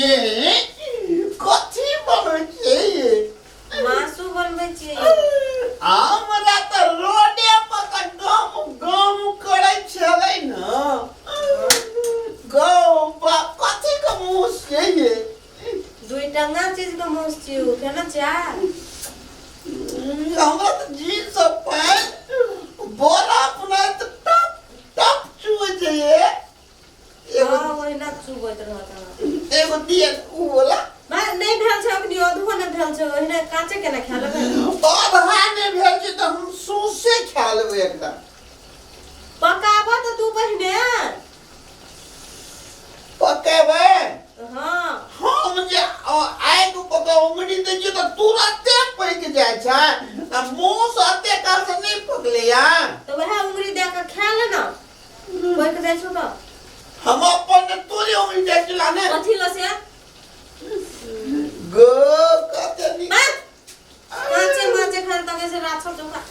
ये कथी बनबै छियै ये? मासु बनबै छियै। हमरा तऽ रोडे पर तऽ गम गम करै छलै ने। गौ बा कथी के मुँह छियै ये? दुई टंगा चीज के मासु छियै ओ, केना छियै? हमरा तऽ जीन्स आ पैंट बरफ नहि तऽ टप टप चुबै छै ये। एगो हँ, ओहिना चुबैत रहत अहाँ। एगो दिया उ वाला। बा, नहि भेल छै अखनी, अधो नहि भेल छै, ओहिना काँचे केना खा लेबै? आधा नहि भेल छै तऽ हम सौंसे खा लेबै एकदम। पकाबऽ तऽ तू पहिने। पकेबै? हँ। हम जे आगि पर के उंगली दै छियै तऽ तुरते पकि जाइ छै आ मुँह से एते काल से नहि पकलैया। तऽ वएह उंगली दए कऽ खा ले ने, पकि जाइ छौ तऽ। हम अपन तोरे उंगली दै छला ने। कथी लऽ से? गो कते नीक। काँचे माँचे खान तके से राछो चोखा।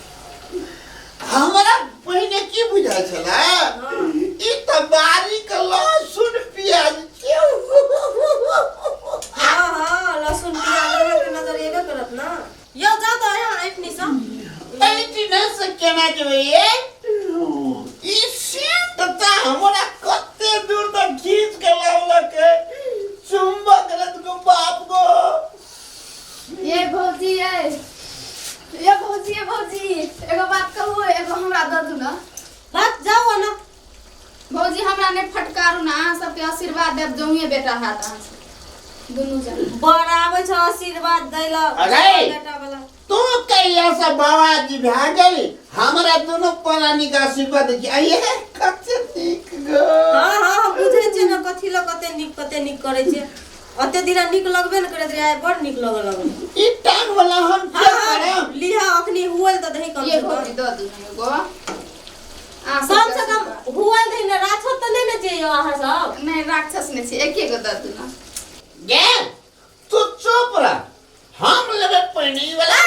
हमरा पहिने की बुझाइ छलै? हँ। ई तऽ बारीक लहसुन प्याज छियै। हँ हँ, लहसुन प्याज अहाँके नजर एबे करत ने। यौ जाउ तऽ यहाँ ऐठनी सँ। ऐठने से केना जेबै ये? ई सेंट तऽ हमरा कते दूर तक खींच के लावलक, चुंबक रथ गो बाप गो। ये भौजी, ये ये भौजी, ये भौजी, एगो बात कहू? एगो हमरा दऽ दू ने। बात जाउ ने। भौजी, हमरा नहि फटकारू ने। अहाँ सबके आशीर्वाद देब, जौए बेटा हाथ अहाँ सब दुनू जन। बड़ आबै छै आशीर्वाद दै लए। अरे! बेटा वाला। तू कहिया से बाबाजी भए गेली? हमरा दुनू प्राणी के आशीर्वाद दै छी। आइए कते नीक गो। हँ हँ, हम बुझै छियै ने कथी लऽ कते नीक, कते नीक करै छियै। ओते दिना नीक लगबे ने करैत रहै, आइ बड़ नीक लगऽ लगल। ई टांग वाला हम हँ क्या हँ करब? लिह, अखनी हुअल तऽ दही कम ये से कम। भौजी, दऽ दू ने एगो अहाँ कम सबके से कम आशीर्वाद। हुअल दही ने, राछत तऽ नहि ने छियै यौ अहाँ सब। नहि, राक्षस नहि छी, एके गो दऽ दू ने। गे तू चुप रह, हम लेबै पहिने ई वाला।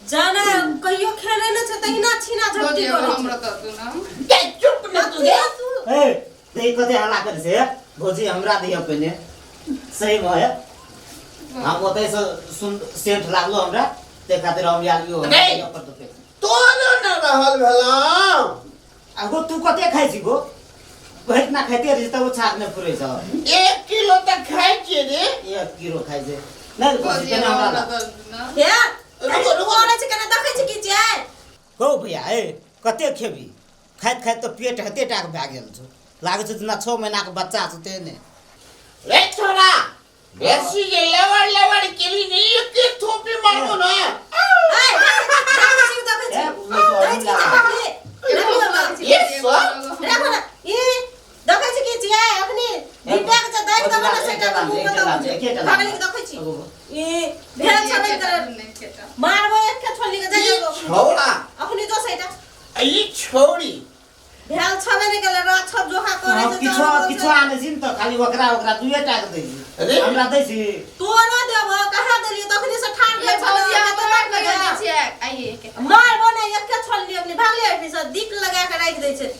जाना कहियो खेले ने छै तहिना छीना झपटी भौजी, एगो करै छै। हमरो दऽ दू ने। गे चुप ने तू गे। ए ते कते हल्ला करै छै? भौजी, हमरा दिअ पहिने। सही में है, हम ओतै से सुन सेंट लागलो हमरा, ते खातिर हम आयल यो। नहीं। दिअ पड़तौ फेर। तोरो न रहल भेलौ। आ गो तू कते खाइ छी गो? भरि दिना खाइते रहै छी तब छाक नहि फुरै छौ। 1 किलो तऽ खाइ छियै रे। 1 किलो खाइ छै नहि भौजी, भौजी, केना एगो हमरा हमरा ला। दऽ दू ने। हे रुको रुको। करै छै केना देखै छै की छै? हौ भैया, ए कते खेबी? खाइत खाइत तऽ पेट हेते टाके भए गेल छौ, लागै छौ जेना 6 महीनाके बच्चा छौ तेहने। रे छोरा, बेसी जे लेवर लेवर केली ने, एक एक थोपी मारबो ना। ए, देखै छी, देखै छी। ए, ओहिमे सँ देखै छी, अभी देखै छी। एगो राखो भौजी, ये एगो सर। राखो ने। ई देखै छी की छियै? अखनी डिब्बा के जे दाबि देबै ने, सेटा के मुँह में दबो छै। भागली के देखै छी। ई भेल छलै एकेटा तर नहि खेता। मारबो एक के छोली के ई जाइयो अखनी। छौड़ा अखनी जो सेटा ई छौड़ी भेल छबे नहि केलै, राछब जोहा करै छै। किछो किछो आनै छी ने तऽ खाली ओकरा ओकरा दुए टा के दै छी। अरे। हमरा दै छी? तोरो देबो, कहाँ देलियै? तखनी से ठाढ़ ये भेल छलै। भौजी, हम कतऽ तोरा तक कहियो गेलै? दै छियै आइए एकेटा। मारबो ने एके छोली अखनी, भागले एखनी से दिक लगा के राखि दै छै।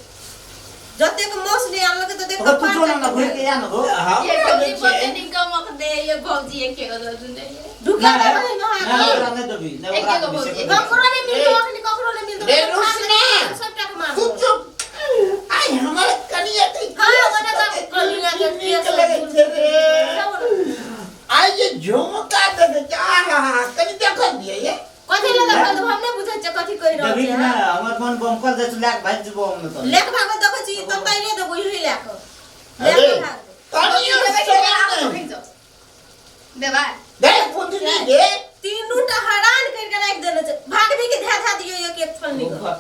जतेक माउस नहि आनलकै ततेक ओकर तू जो ने घुरि के आ ने गो। ये हमरा भौजी दै बहुते छियै। नीक गमक दे। ये भौजी, एके गो दऽ दू ने ये। ढुका नहि, देबै नहि अहाँके। ओकरा नहि देबी, नहि ओकरा एके गो देबी से भौजी। कहियौ। ककरो नहि मिलतो अखनी, ककरो नहि मिलतो। रे रुसना। सबटा के तू मारबो। चुप। आइ हमर कनिया के हँ, ओना तऽ कनिया के नीक केस लगै छै रे। आइ जे झुमका देखै छै, आहा, कनि देखल दियै ये। कथी लए देखल देबो? हम नहि बुझै छियै कथी कहि रहल देबी छियै। कि नहि? हमर मन बमकल जाइ छौ, लए कऽ भागि जेबौ हम तऽ। लेके भागो देखै छी तऽ तैरे देबो इही लए कऽ। अरे, लेके भाग। कनियो देबै कि शरम आब नहि। भागि जाउ। देबै? दे बुझनी गे। तीनू टा हरान करि के राखि देने छै। भागबी कि धए धए दियौ एक एक छोलनी के?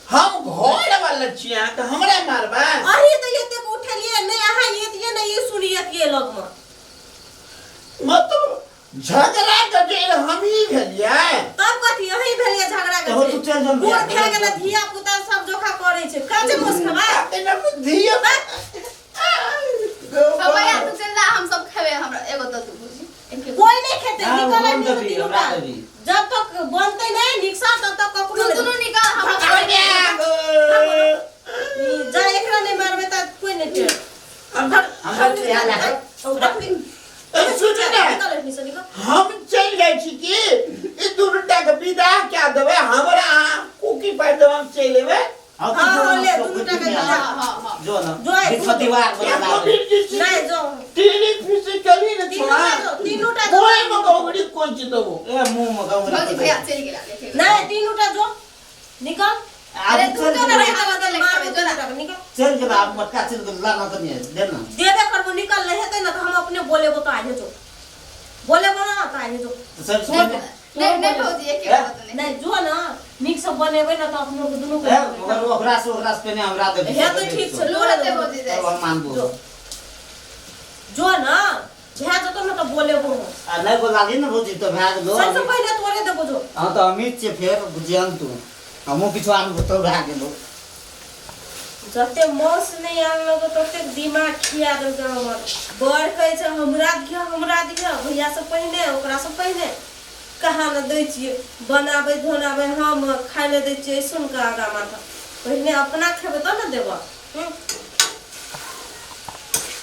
हम घर वाला छियै अहाँके, हमरा मारबै? अही तऽ एतेक उठेलियै नहि, अहाँ एतियै नहि, ई सुनियतियै लगमे। मतलब झगड़ा के जड़ हमही भेलियै? तब कथी, अहीं भेलियै झगड़ा के? तो तू चल जो। बूढ़ भए गेलै, धिया पुता सब जोखा करै छै। काचे मोस खेबै? एना धिया अब भैया, तू चल जा, हम सब खेबै। हमरा एगो दऽ दू भौजी, एके गो। कोई नहीं खेतै। हाँ, निकल हम नहीं देबी, तीनू हमरा टा। देबी। जब तक बनतै नहीं निकसा तब तक ककरो तू नहि। दुनू निकाल, हमरा जा, एकरा नहीं मारबै तऽ कोई नहीं टेर। हमरा से यहाँ लागल। ए, सुनू ने। निकल एखनी से निकल। हम चलि जाइ छी की ई दुनू टा के विदा कए देबै हमरा अहाँ कुकी पारि देबै हम चलि एबै। हाँ, हाँ, जो हाँ, ना, ले, तो दुनू टा के कुछ विदा। हाँ हाँ हाँ जो ना जो है, विश्व दीवार बना एको लागल। मिनट जे छै, नहीं जो तेरी फिजिकली ने तीनू छोड़ा टा जो तीनू टा जो कोई में गौड़ी कोच देबो। ए मुंह में गौरी भौजी भैया चलि गेला देखे। नहीं तीनू टा जो निकल। आब अरे चल तू गेलो। तो नहीं तो मार जो ना निकल। चल गेलो आब मोटका चल गेलो लाना तो नहीं दे ना। देबे करबो निकल नहीं हेतै ना तो हम अपने बोलेबो तो आजे जो बोलेबो ना तो आजे जो। तो सब सुन नहीं नहीं नहीं भौजी एक बात नहीं। नहीं जो ना नीक से बनेबै ना तो अपनो के दुनू के ए मगर ओकरा से पहिने हमरा दे। हे तो ठीक छै लोड़ा दे भौजी तब जाइ। हम मानबो। जो जो ना भए जेतौ ना तो बोलेबो हम। आ नहीं बोलाली ना भौजी तो भए गेलो। सबसे पहिले तोरे देबो जो। हाँ तो अमित छियै फेर बुझियन तू हमहूँ किछु आनबो तो भए गेलो। जते मौस नहि आनलक ततेक दिमाग खिया देलकै हमर। बड़ कहै छै हमरा दिअ हमरा दिअ भैया से पहिने ओकरा से पहिने कहाँ ने दै छियै बनाबै धोनाबै हम खाय लए दै छियै सुन कऽ आगा माथा पहिने अपना खेबै तब ने देबऽ।